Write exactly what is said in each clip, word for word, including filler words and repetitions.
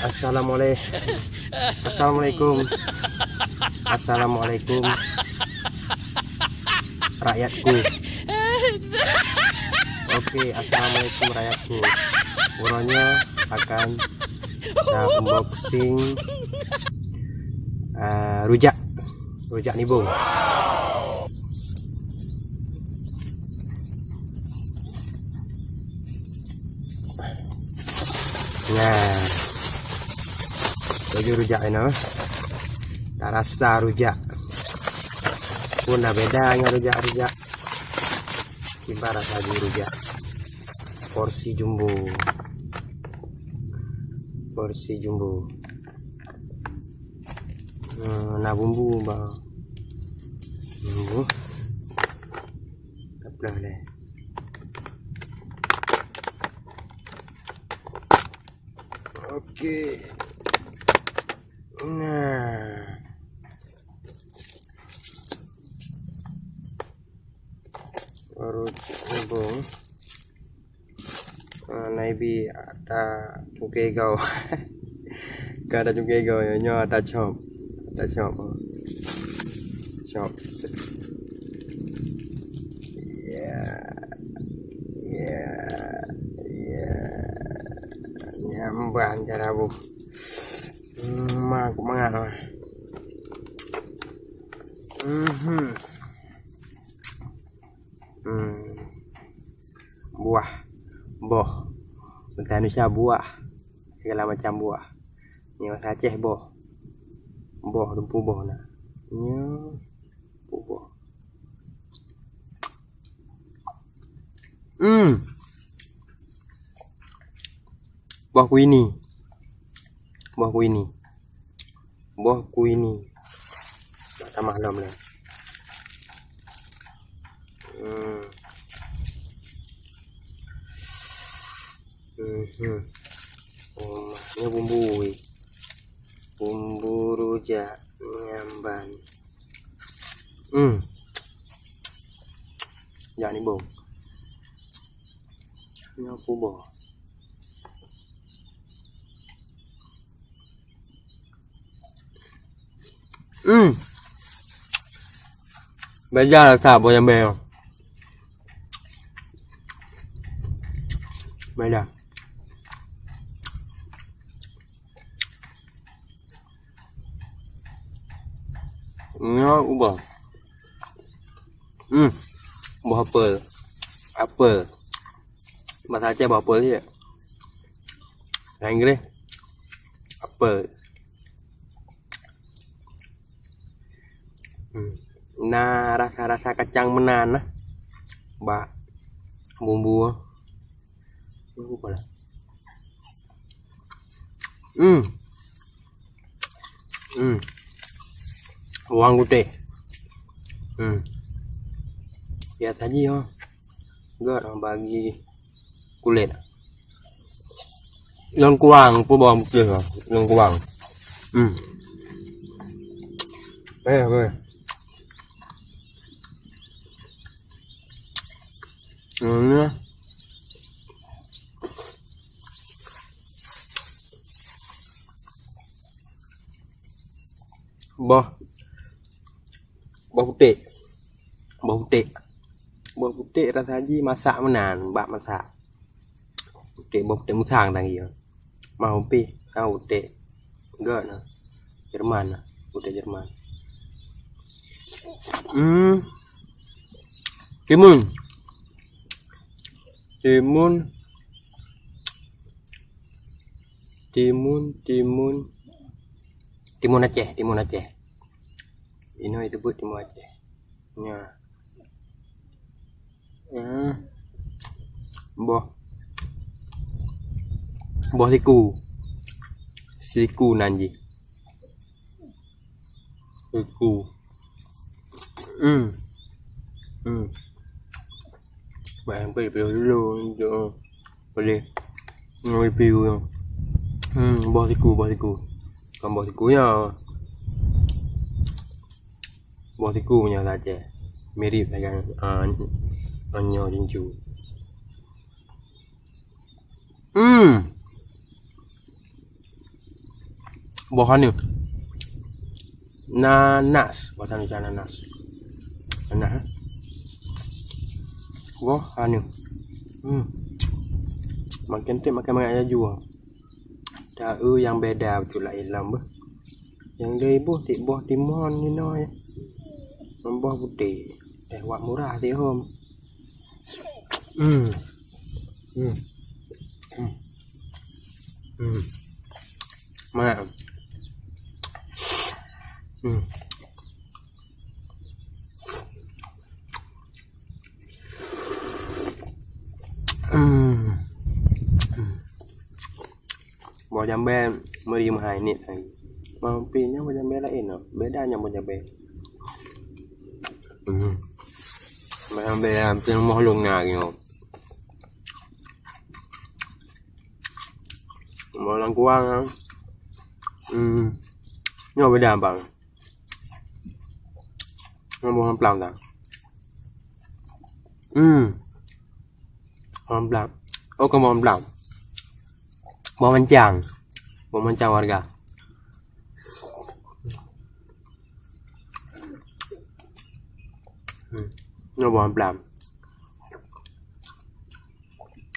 Assalamualaikum. Assalamualaikum. Assalamualaikum. Rakyatku. Oke, assalamualaikum rakyatku. Uroe nyoe akan ta unboxing, eh, rujak. Rujak nibong. Nah. Laju rujak inoe. Tarasa rujak. Pun dah beda ngon rujak-rujak. Kiban rasa jih rujak. Porsi jumbo. Porsi jumbo. Hmm, na bumbu, bah. Bumbu. Taplah leh. Oke. Nah. Baru cek nibong. Ah, naibi ata cungke goe. Ka ata cungke goe, nyoe ata cop. Ata cop. Cop. Ya. Ya. Ya. Nyamban cara bu. Hmm, ma, aku mangat lah. Mhm. Hmm. Buah. Boh. Bahasa Indonesia buah. Segala macam buah. Ni bahasa Aceh boh. Boh, dumpu boh na. Ni dumpu boh. Hmm. Boh kuini. Boh kuini. Boh kuini. Tamah lom leh. Hmm. Mhm. Oh, nyoe bumbu weh. Bumbu rujak nyamban. Hmm. Jak nibong. Nyoe kuboh. Hmm. Beda rasa boh nyamban. Beda. Nyoe ubah. Hmm. Boh apel. Apel. Bahasa Aceh boh apel je. Bahasa Inggris apel. Hmm. Na rasa-rasa kacang meunan nah. Bak bumbu. Bumbu pula. Hmm. Hmm. Bawang putih. Hmm. Biasa ji ha. Gak bagi kulit. Lôn kuwang pun bawang putih lah. Lôn kuwang. Hmm. Eh, eh. Ini. Boh. Boh puték. Boh puték. Boh puték rasa jih masak meunan, bak masak. Puték, boh puték musang tanggée. Mah umpih, kan puték. Gak na. Jerman na. Puték Jerman. Hmm. Timun. Timun. Timun, timun. Timun Aceh, timun Aceh. Inoe disebut timun Aceh. Nya. Hmm. Boh. Boh siku. Siku nan jih. Siku. Hmm. Hmm. Bayang pih review dulu untuk boleh review. Hmm, boh siku, boh siku. Bukan boh siku nya. Boh siku punya saja. Mirip dengan, ah, nyoe jincu. Hmm. Boh aneuk. Nanas, bahasa Indonesia nanas. Nanas, eh? Boh aneuk. Hmm. Makin trép makin banyak laju. Taeu nyang beda beutôi lah ilom beuh. Nyang lheueh boh tiep boh timon ninoe. Boh putéh. Teh wak murah tihom. Hmm. Hmm. Hmm. Hmm. Mangat. Hmm. Hmm. Hmm. Boh jambé meuri meuhai niet lagi. Mampé nyan boh jambé laén, beda nyan boh jambé. Hmm. Boh jambé hampir moh lôn na lagi nyoe. Boh lam kuang, ah. Hmm. Nyoe beda bang. Nyoe boh lam plang dah. Hmm. Boh lam plang. Oh, kon boh lam plang. Boh mancang. Boh mancang warga. Hmm. Nyoe boh lam plang.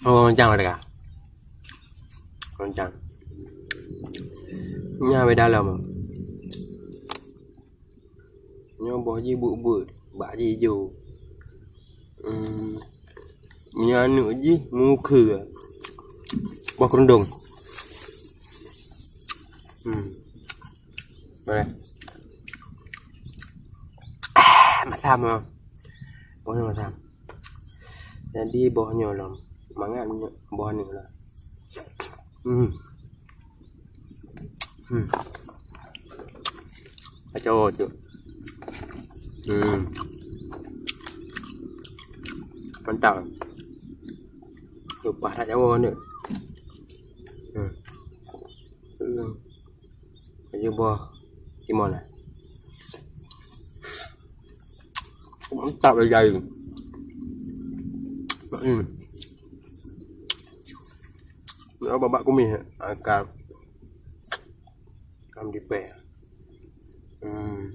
Oh, mancang warga. Mancang. Nyan beda lom. Nyoe boh jih buet-buet, bak jih ijo. Hmm. Nyoe aneuk jih mukheue. Boh keurundong. Hmm. Boleh. Ah, masam ah. Boh nyoe masam. Jadi boh nyoe lom. Mangat nyoe boh nyoe lah. Hmm. Hmm. Kacau tu. Hmm. Mantap. Leupah that nyawa ni. Hmm. Hmm. Laju boh timon lah. Mantap lagi jari. Hmm. Nyoe babah kumis akan, akan dipeh. Hmm.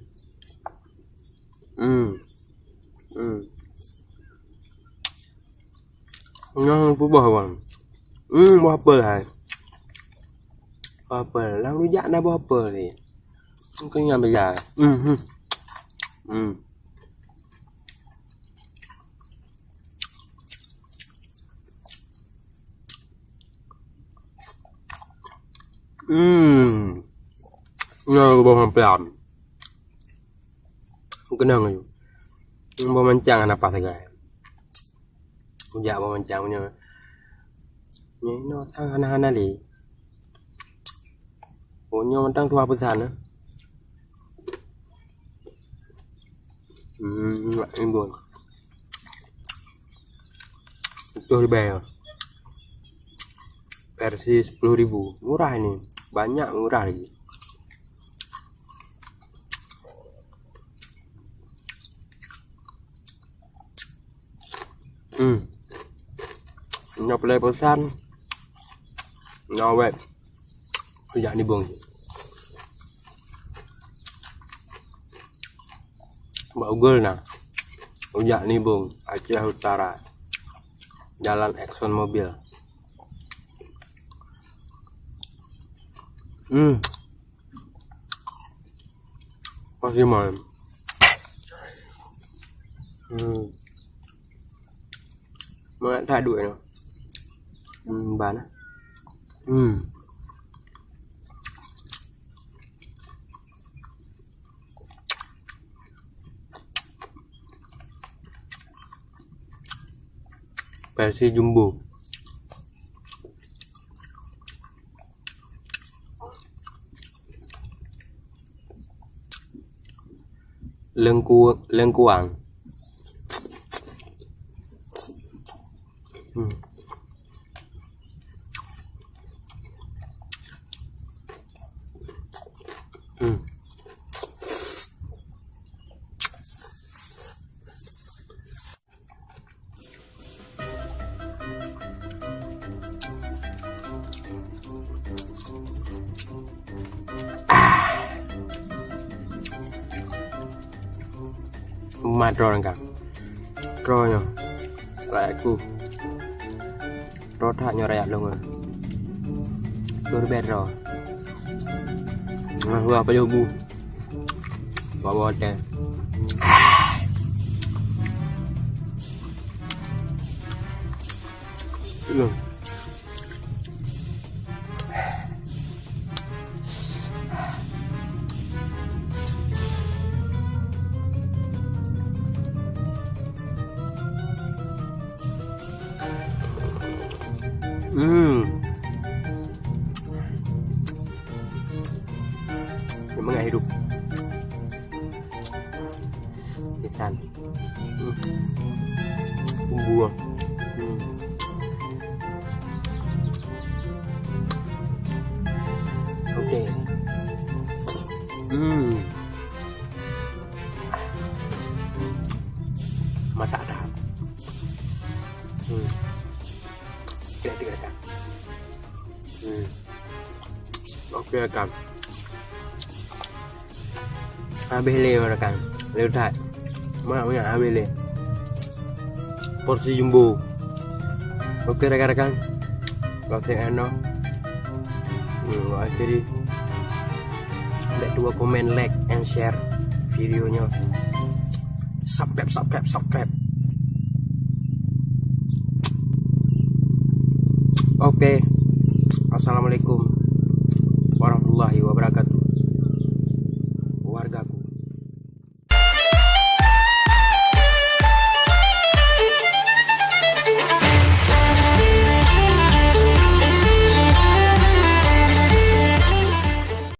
Hmm. Hmm. Nyoe peuboh, bang. Hmm, boh apel hai. Boh apel. Lam rujak na boh apel ni. Kenyang bela. Hmm, hmm. Hmm. Hmm. Nyoe boh mamplam. Keunong laju. Boh mancang hana paih sagai. Ujak boh mancang nyoe. Nyoe inoe sang hana-hana lé. Oh, nyoe mantong tuha peusan, eh. Hmm, imbon. Utoh ribèe. Versi sepuluh ribu. Murah ini. Banyak murah lagi. Hmm. Nyoe peureulèe peusan. Nyoe wèt. Ujak nibong. Bak Google na. Ujak nibong, Aceh Utara. Jalan Exxon Mobil. Hmm. Pas iman. Hmm. Mangat that duek nyoe. Hmm, ban. Hmm. Versi jumbo. Lengku-, lengkuang. Hmm. Hmm. Mat droe nangka. Droe nyoe. Rakyatku. Droe that nyoe rakyat lôn. Luar biasa droe. Nah, gua apa jauh bu. Bawa teh. Hmm. Hmm. Memang hidup. Ikan. Hmm. Bumbu. Hmm. Oke. Hmm. Masak dah. Hmm. Tidak, tidak, tidak. Hmm. Oke, rakan. Habéh lé, rakan. Lé that. Mak, mak, habéh lé. Porsi jumbo. Oke, rakan-rakan. Kalau saya eno. Hmm, akhiri. Bèk tuwo komen, like, and share video nyoe. Subscribe, subscribe, subscribe. Oke. Assalamualaikum warahmatullahi wabarakatuh.